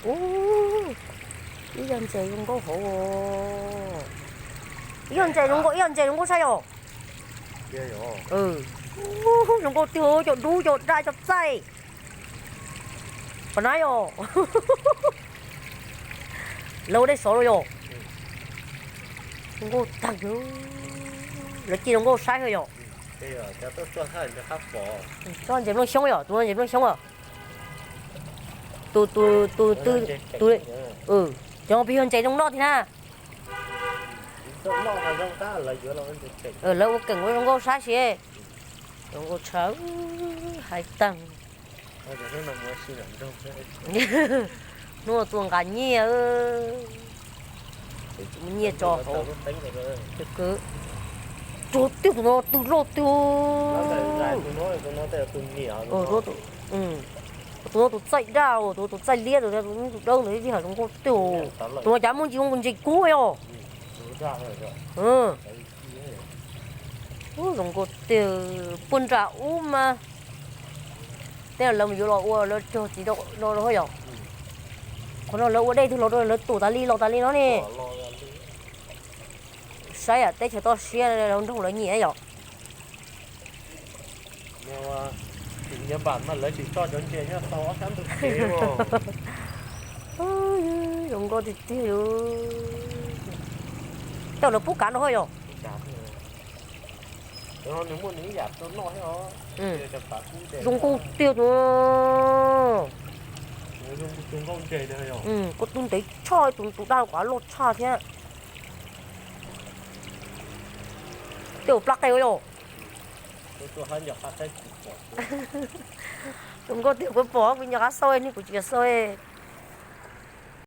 Ub, ib yog ntses zoo nkauj hauv. Ib yog ntses zoo nkauj, ib yog ntses zoo nkauj saib yom. Zoo nkauj tiag, cov dub cov daj cov txaij. Pom na yom. Lawv ua dej sov los yom. Zoo nkauj tag. Lawv cia zoo nkauj saib yom. Tsob ntses nplooj xyoob yom, tus no ntses nplooj xyoob os. Tus, tus, tus, tus, tus, cov pib yog ntses zoo noj tiag na. Lawv ua keem ua zoo nkauj saib si. Zoo nkauj tshaj, hais tag. Hnub tua nqa nyiaj, nyiaj tso hauv. Tsuag tiag, tus no tus loj tiag. Tus no tus txaij daj, tus no tus txaij liab, tus dawb ntawd li hais zoo nkauj tiag. Tus no cas muaj ntsis zoo ntses kub yom. Zoo nkauj tiag, puag nram ub mas. Tej no lawv mus yuav los ua lawv cog txiv rau no yom. Qhov no lawv ua dej twg los rau lawv tum tas li los tas li no ne. Saib teb chaws toj siab, nroog lawv nyiam yom. Zoo nkauj tiag tiag. Tej lawv pub kav rau yom. Zoo nkauj tiag tus. Koj tus ntev tshaj, tus tus daj kuv loj tshaj thiab. Tej ua plab qe ua yom. Zoo nkauj tiag, kuv pom kuv nco qab xauj ne, kuv tsis xauj.